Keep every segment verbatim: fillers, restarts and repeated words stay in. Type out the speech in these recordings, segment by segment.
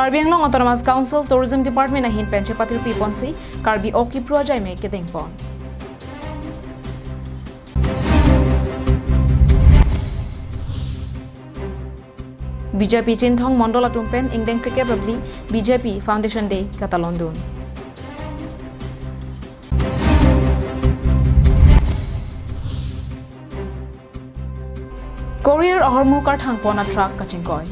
Karbi Anglong Autonomous Council Tourism Department ahin pen chepatirpi ponsi Karbi Okipru ajaimek kedeng pon. B J P Chinthong Mondol atum pen ingdeng phlikep ra phli B J P Foundation Day katalon dun. Courier ahormu karthang pon a-truck kachingkoi.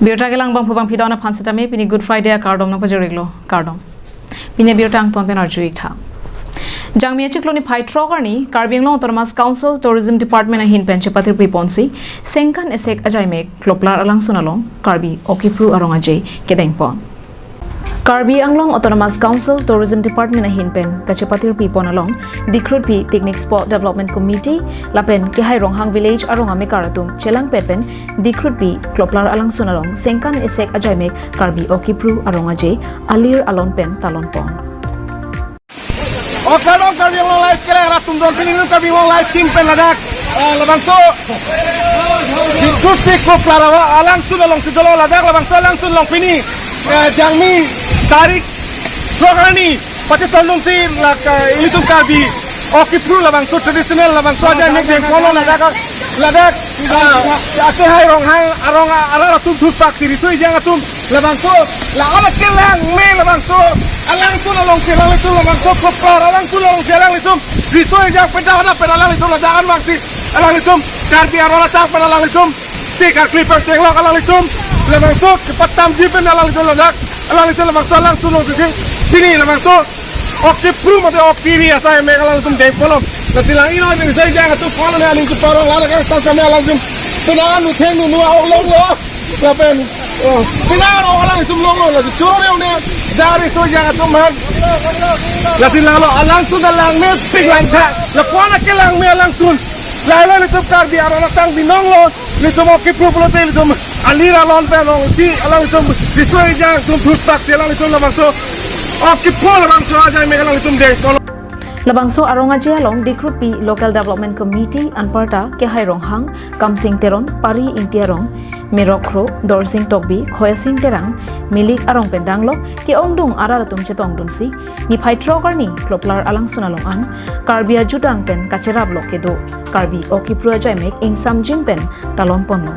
Birta kelang bangphu bangphi don aphan sitame pini Good Friday akardom nangpajir-iklo, kardom. Pini birta angton pen arju-ik tha. Jangmi achiklo niphai throk arni Karbi Anglong Autonomous Council Tourism Department ahin pen chepatirpi ponsi Sengkan Esek ajaimek Kloplar alangsun along Karbi Okipru arong aje kedeng pon. Karbi Anglong Autonomous Council Tourism Department ahin pen kachepatirpi pon along Dikrutpi Picnic Spot Development Committee lapen Kehai Ronghang Village arong amekar atum chelangpet pen Dikrutpi Kloplar alangsun along Sengkan Esek ajaimek Karbi Okipru arong aje alir alon pen talon pon. O kardom, Karbi Anglong Live kelang rat atum don, pini Karbi Anglong Live team pen ladak, ah, labangso Dikrutpi Kloplar alangsun alongsi dolo, ladak labangso alangsun along pini, eh, jangmi tarik throk arni pachethondunsi lak, eh, ilitum Karbi Okipru labangso traditional labangso ajaimek deng ponlo ladak, ladak, ah, Kehai Ronghang arong arat atum thurpaksi riso-ejang atum labangso, la-an akelangme labangso alangsun alongsi alanglitum, labangso Kloplar alangsun alongsi alanglitum riso-ejang pen dak pen alanglitum ladak anvangsi alanglitum Karbi aron athak pen alanglitum si karkli pangchenglok alanglitum, labangso kepatamji pen alanglitum ladak, alanglitum labangso alangsun alongsi pini labangso Okipru mate Okiri ajaimek alanglitum deng ponlo. Lasi lang ino riso-ejang atum pon ne aning tu parong lana kang sang kami alanglitum pena anu thengnu nu aok longlo. Lapen, oh, pena anu alanglitum longlo, lasi choro ne dari riso-ejang atum aphan. Lasi langlo alangsun alangme pik langtha. Lapu-an akelangme alangsun. Lahelo ilitum Karbi aron atang binonglo, ilitum Okipru pulote ilitum alir alon pen alongsi alanglitum riso-ejang atum thurpaksi alanglitum labangso Okipru labangso ajaimek alanglitum deng ponlo. Labangso arong aje along Dikrutpi Local Development Committee anparta Kehai Ronghang, Kamsing Teron, Pari Ingti arong, Merok Kro, Dorsing Tokbi, Khoyasing Terang, Milik arong pen danglok ke-ongdung arat atum chetongdunsi niphai throk arni Kloplar alangsun along an Karbi ajutang pen kacheraplok kedo Karbi Okipru ajaimek ingsamjin pen talon ponlo.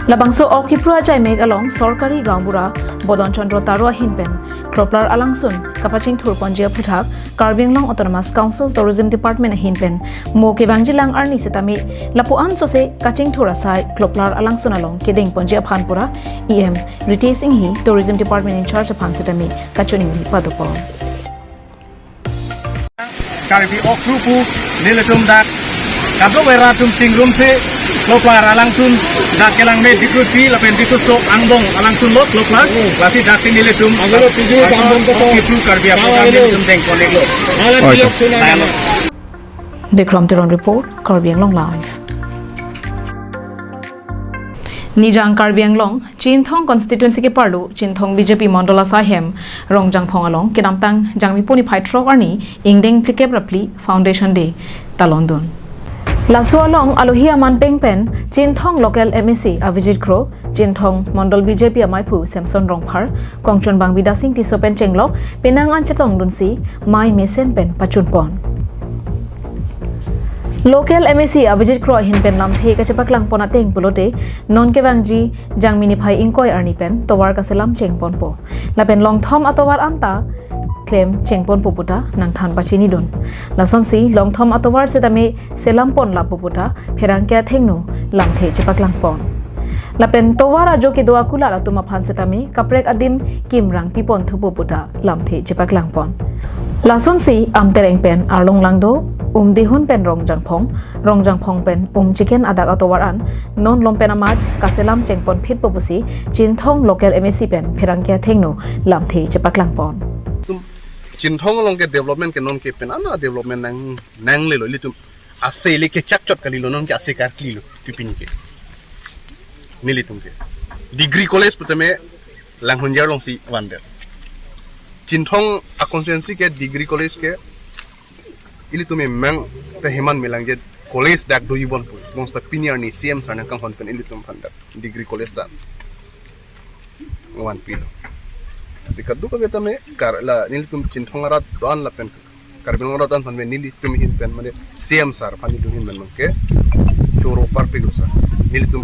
Labangso Okipru ajaimek along Sorkari Gaonbura Bodon Chandra Taro ahin pen Kloplar alangsun kapachingthur ponji aphuthak Karbi Anglong Autonomous Council Tourism Department ahin pen mo kevangjilang arni sitame lapu-an sose kachingthur asai Kloplar alangsun along kedeng ponji aphan pura E M Ritesh Enghi, Tourism Department in charge aphan sitame kachiningri padopon. Karbi Okipru pu nelitum dak kadokave rat atum chingrumsi Kloplar alangsun dak kelangme Dikrutpi lapen Dikrut sok angbong alangsunlo Kloplar. Lasi dak si nelitum Anglo piju angbong ketok. Okipru Karbi Anglo. Anglo. Nelitum deng connect lo. Anglo. Oi, piju to. Dialog. Bikram Teron report, Karbi Anglong Live. Nijang Karbi Anglong, Chinthong constituency keparlo, Chinthong B J P Mondol asai hem, Rongjangphong along, kedamtang Jangmi niphai throk arni, ingdeng phlikep ra phli, Foundation Day talon dun. Laso along alohi aman peng pen, Chinthong local M A C Avijit Kro, Chinthong Mondol B J P amaiphu Samson Rongphar, Kongchon Bangbi Dasing Tisso pen chenglok, penang an chetongdunsi, mei mesen pen pachun pon. Local M A C Avijit Kro ahin pen lamthe kachepaklang pon ateng pulote, non kevangji Jangmi niphai ingkoi arni pen tovar kaselam cheng ponpo. Lapen longthom atovar anta klem cheng ponpo puta nangthan pachini dun. Lasonsi longthom atovar setame selam pon lapo puta pherangke athengno lamthe chepaklang pon. Lapen tovar ajo kedo akulat atum aphan setame kaprek adim kimrang pipon thupo puta lamthe chepaklang pon. Lasonsi Amtereng pen Arlong Langdo, Umdihun pen Rongjangphong, Rongjangphong pen Umchiken adak atovar an non lom pen amat kaselam chengpon phitpo pusi Chinthong local M A C pen pherangke athengno lamthe chepaklangpon. Tum Chinthong along ke development ke non ke pen ana development nang nanglelo, ilitum ase le kechakchot kalilo, non ke ase karklilo, tu pini ke. Nelitum ke Degree College putame Langhunjar alongsi vandet. Chinthong a constituency ke Degree College ke ilitum emang te heman melang je college dak do ibon pu. Bongso pini arni C M sir nangkanghon pen ilitum aphan dak Degree College dak vanpilo. Lasi kadokave tame kar la nelitum Chinthong arat do-an lapen Karbi Anglong arat do-an aphan pen nelitum ahin pen mane C M sir aphan nelitum ahin pen mangke choro parpilo sir. Nelitum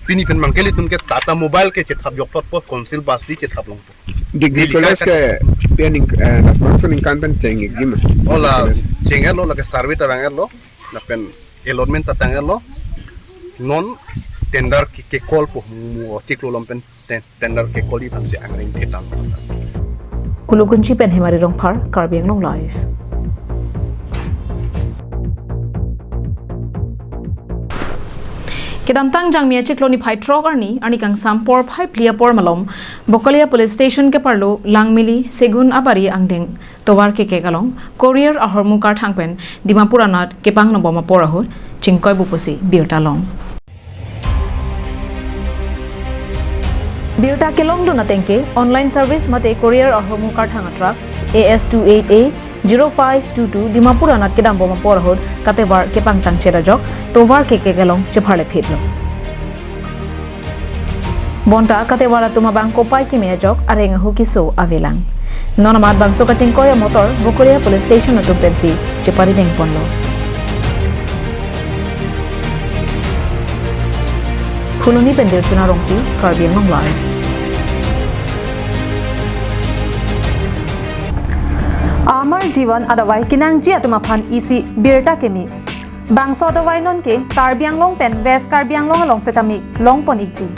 pini pen mangke ilitum ke Tata Mobile ke chethap jokthotpo, council bus si chethap longpo. Degree Neli College ka- ke pen ning, eh, las bangso ningkan pen cheng-ikji ma? Ola cheng-etlo, lake survey ta vang-etlo, lapen allotment ta tang-etlo. Non tender ke, ke call po, mu chiklo lom pen ten-, tender ke call di thamsi angring ketang. Kulukunchi pen Hemari Rongphar, Karbi Anglong Live. Kedamtang Jangmi achiklo niphai throk arni, arni kangsam porphai phli apor malom, Bokolia Police Station keparlo Langmili Segun Abari angdeng tovar kekek along, courier ahormu karthang pen Dimapur anat kepang nobom apor ahut chingkoipo pusi birta long. Birta kelongdun ateng ke online service mate courier ahormu karthang a truck A S two eight A zero five two two Dimapur anat kedambom apor ahut katevar kepangtang chet ajok tovar kekek along chepharle phitlo. Bonta katevar atum abang kopai keme ajok areng ahu keso avelang. Non amat bangso kachingkoi amotor Bokolia Police Station atum pensi cheparidengponlo. Phuloni pen Dilchuna Rongpi, Karbi Anglong Live. Amar Jivan adavai kenangji atum aphan isi birta keme. Bangso adavai non ke Karbi Anglong pen West Karbi Anglong along setame longpon-ikji.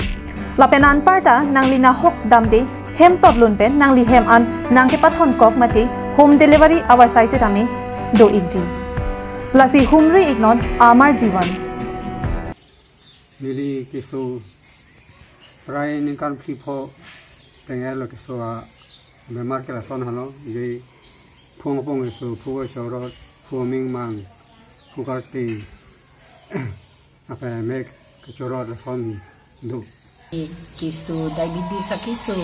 Lapen anparta nangli nahok damde hem totlun pen nangli hem an nangkepathon kok mate home delivery avarsai setame do-ikji. Lasi humri-iknon Amar Jivan. Neli keso prai ningkan phli pho teng-etlo, keso abemar ke lason halo, je phung apong keso, phu kachorot, phu amingmang, phu karti, ape mek kachorot lason do. Keso diabetes akeso,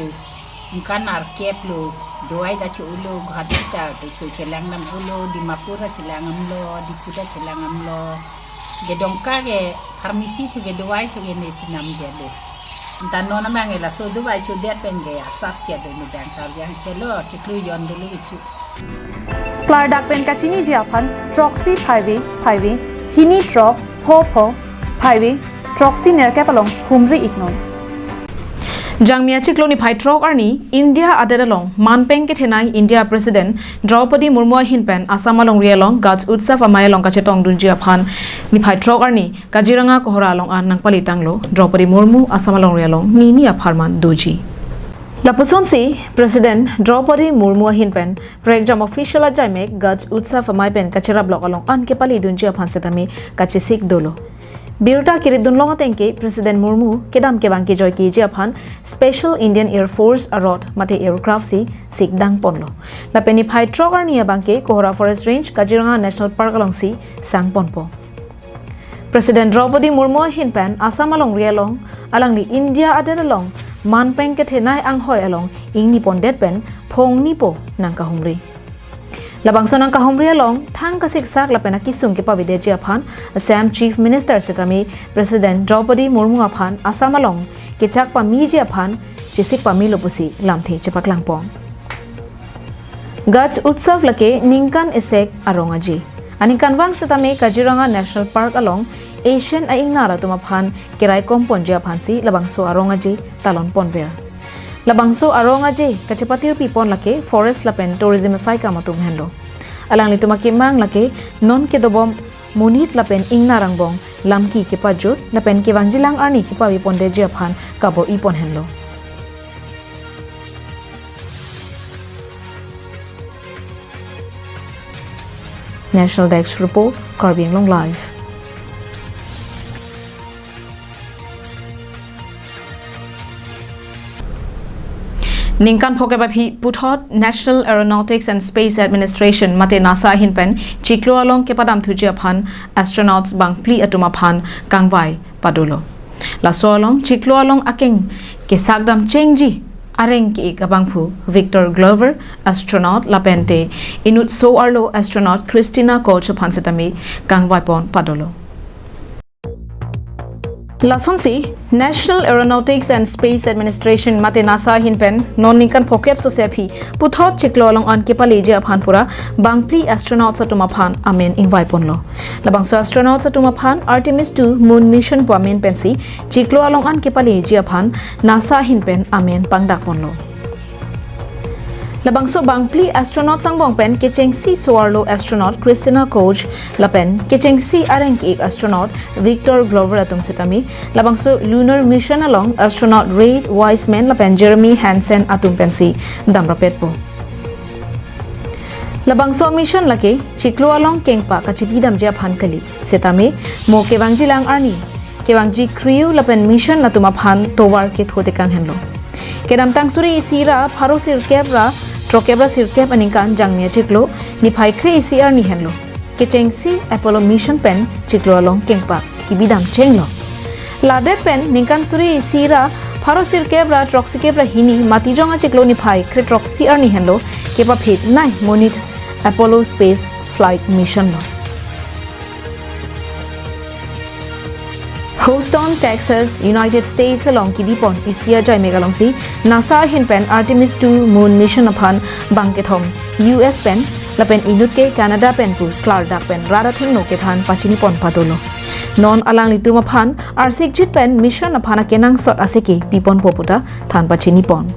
ningkan arkep lo, dovai ta cho-ulo, Guwahati ta keso chelang dam-ulo, Dimapur ta chelang damlo, Diphu ta chelang damlo. Kedongka ke pharmacy thu ke dovai thu ke nesi namdetlo. Anta non amang ke laso dovai chodet pen ke asap che do, medang ta yang chelo, chiklo jon dolo kecho. Klardak pen kachiniji aphan throksi phaive phaive, hini throk pho pho phaive, throksi nerkep along humri-iknon. Jangmi achiklo niphai throk arni India adet along manpeng kethenei India President Draupadi Murmu ahin pen Assam alongri along Gaj Utsav amei along kachetongdunji aphan niphai throk arni Kaziranga Kohora along an nangpalitanglo Draupadi Murmu, Assam alongri along nini apharman doji. Lapusonsi President Draupadi Murmu ahin pen prekjam official ajaimek Gaj Utsav amei pen kacheraplok along an kepalidunji aphan setame kachesik dolo. Birta kiridunlong ateng ke President Murmu kedam kevang kejoikeji aphan Special Indian Air Force arot mate aircraft si sikdangponlo. Lapen niphai throk arni abang ke Kohora Forest Range, Kaziranga National Park alongsi sangponpo. President Draupadi Murmu ahin pen Assam alongri along, alangli India adet along manpeng kethenei anghoi along ingnipondet pen phongnipo nangkahumri. Labangso nangkahumri along thang kasiksak lapen akisung kepavedeji aphan Assam Chief Minister setame President Draupadi Murmu aphan Assam along kechak pamiji aphan chesik pamelo pusi lamthe chepaklangpon. Gaj Utsav lake ningkan isi arong aje. Aningkanvang setame Kaziranga National Park along Asian a-ingnar atum aphan keraikomponji aphansi labangso arong aje talonponver. Labangso arong aje kachepatirpipon lake forest lapen tourism asaikam atum henlo. Alanglitum akemang lake non kedobom monit lapen ingnar angbong lamki kepajut lapen kevangjilang arni kepavipondeji aphan kabor-ipon henlo. National Desk Report, Karbi Anglong Live. Ningkan phokep aphi puthot National Aeronautics and Space Administration mate NASA ahin pen chiklo along kepadam thuji aphan astronauts bangphli atum aphan kangvai padolo. Laso along chiklo along akeng kesakdam chengji areng ke-ik abangphu Victor Glover, astronaut, lapente inut so-arlo astronaut Christina Koch aphan setame kangvaipon padolo. Lasonsi National Aeronautics and Space Administration mate NASA ahin pen non ningkan phokep sose aphi puthot chiklo along an kepaleji aphan pura bangphli astronauts atum aphan amen ingvaiponlo. Labangso astronauts atum aphan Artemis two Moon Mission pu amen pensi chiklo along an kepaleji aphan NASA ahin pen amen pangdakponlo. Labangso bangphli astronaut angbong pen kechengsi so-arlo astronaut Christina Koch lapen kechengsi areng ke-ik astronaut Victor Glover atum setame labangso lunar mission along astronaut Reid Wiseman lapen Jeremy Hansen atum pensi damrapetpo. Labangso mission lake chiklo along kengpa kachipidamji aphan kali. Setame mo kevangjilang arni, kevangji crew lapen mission atum aphan tovar kethotekang henlo. Kedamtang suri isi ra pharo sirkep ra throkkep ra sirkep aningkan Jangmi achiklo niphai kre-isi arni henlo kechengsi Apollo mission pen chiklo along kengpa kibidam chenglo. Ladet pen ningkan suri isi ra pharo sirkep ra throksikep ra hini Matijong achiklo niphai kre throksi arni henlo kepaphet nai monit Apollo space flight mission lo. Houston, Texas, United States along kibipon isi ajai mek alongsi NASA ahin pen Artemis two Moon Mission aphan bangkethom U S pen lapen inut ke Canada pen pu klardak pen rat athengno kethan pachinipon padolo. Non alanglitum aphan arsikjit pen mission aphan akenangsot aseke piponpo puta than pachinipon.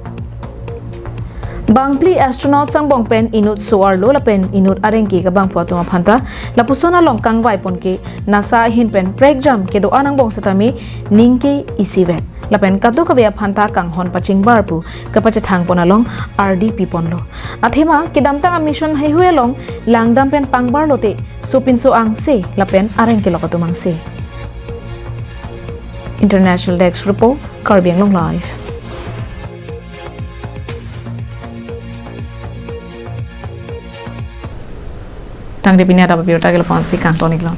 Bangphli astronaut angbong pen inut so-arlo lapen inut areng ke-ik abangphu atum aphanta lapuson along kangvaipon ke NASA ahin pen prekjam kedo-an angbong setame ning ke-isivet lapen kadokave aphanta kanghon pachingbar pu kapachethangpon along ardi piponlo. Athema kedamtang a-mission heihui along langdam pen pangbar lote sopinso angse lapen areng kelok atum angse. International Desk Report, Karbi Anglong Live. Tangte pini adap abirta ke lapu-ansi kangton-iklo.